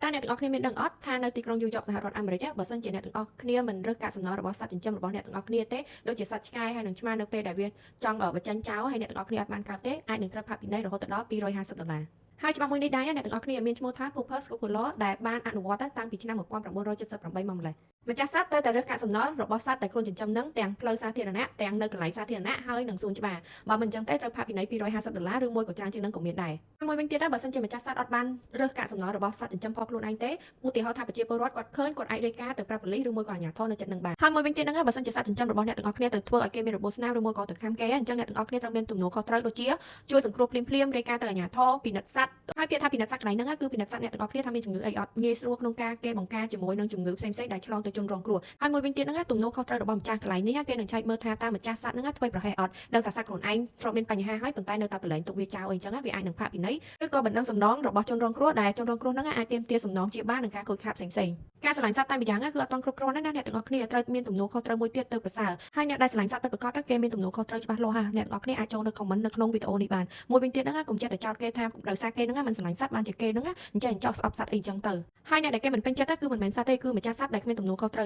តើអ្នកទាំងអស់គ្នាមានដឹងអត់ថានៅទីក្រុងញូវយ៉កសហរដ្ឋអាមេរិកបើសិនជាអ្នកទាំងអស់គ្នាមិនរើសកាកសំណល់របស់សត្វចិញ្ចឹមរបស់អ្នកទាំងអស់គ្នាទេដូចជាសត្វឆ្កែហើយនិងឆ្មានៅពេលដែលវាចង់បញ្ចេញចោលហើយអ្នកទាំងអស់គ្នាអត់បានកើតទេអាចនឹងត្រូវផាកពិន័យរហូតដល់250ដុល្លារហើយច្បាប់មួយនេះដែរអ្នកទាំងអស់គ្នាមានឈ្មោះថា Pauper School Law ដែលបានអនុវត្តតាំងពីឆ្នាំ1978មកម្លេះម្ចាស់សត្វត្រូវតែរើសកាកសំណល់របស់សត្វដែលខ្លួនចិញ្ចឹមនឹងទាំងផ្លូវសាធារណៈទាំងនៅកន្លែងសាធារណៈហើយនិងសួនច្បារបើមិនអញ្ចឹងទេត្រូវផាកពិន័យ250ដុល្លារឬមួយក៏ច្រើនជាងនឹងក៏មានដែរមួយវិញទៀតដែរបើសិនជាម្ចាស់សត្វអត់បានរើសកាកសំណល់របស់សត្វចិញ្ចឹមផងខ្លួនឯងទេឧទាហរណ៍ថាប្រជាពលរដ្ឋគាត់ឃើញគាត់អាចរាយការណ៍ទៅប្រាប់ប៉ូលីសឬមួយក៏អាជ្ញាធរនៅជិតនឹងបានហើយមួយវិញទៀតហ្នឹងបើសិនជាសត្វចិញ្ចឹមរបស់អ្នកទាំងអស់គ្នាទៅធ្វើឲ្យគេមានរបួសស្នាមឬមួយក៏ទៅខាំគេអញ្ចឹងអ្នកទាំងអស់គ្នាត្រូវមានទំនួលខុសត្រូវដូចជាជួយសង្គ្រោះភ្លាមភ្លាមរាយការណ៍ទៅអាជ្ញាធរពិនិត្យសត្វហើយពាក្យថាពិនិត្យសត្វកន្លែងហ្នឹងគឺពិនិត្យសត្វអ្នកទាំងអស់គ្នាថាមានជំងឺអីអត់ងាយស្រួលក្នុងការគេបង្ការជាមួយនឹងជំងឺផ្សេងៗដែលឆ្លងទៅជនរងគ្រោះហើយមួយវិញទៀតហ្នឹងទំនួលខុសត្រូវរបស់ម្ចាស់កន្លែងនេះគេនឹងឆែកមើលថាតើម្ចាស់សត្វហ្នឹងធ្វើប្រហែសអត់ដឹងថាសត្វខ្លួនឯងធ្លាប់មានបញ្ហាហើយប៉ុន្តែនៅតែប្រឡែងទុកវាចោលអីចឹងវាអាចនឹងផាកពិន័យឬក៏បណ្ដឹងសំណងរបស់ជនរងគ្រោះដែលជនរងគ្រោះហ្នឹងអាចទាមទារសំណងជាបាននឹងការខូចខាតផ្សេងៗការស្រឡាញ់សត្វតែម្យ៉ាងគឺអត់ទាន់គ្រប់គ្រាន់ទេណាអ្នកទាំងអស់គ្នាត្រូវមានទំនួលខុសត្រូវមួយទៀតទៅប្រសើរហើយអ្នកដែលស្រឡាញ់សត្វពិតប្រាកដគេមានទំនួលខុសត្រូវច្បាស់លាស់ហាអ្នកទាំងអស់គ្នាអាចចូលនៅ comment នៅក្នុងវីដេអូនេះបានមួយវិញទៀតហ្នឹងកុំចេះតែចោទគេថាដោយសារគេហ្នឹងមិនស្រឡាញ់សត្វបានជាគេហ្នឹងអញ្ចឹងចោះស្អប់សត្វអីចឹងទៅហើយអ្នកដែលគេមិនពេញចិត្តគឺមិនមែនសត្វទេគឺម្ចាស់សត្វដែលគ្មានទំនួលខុសត្រូវ។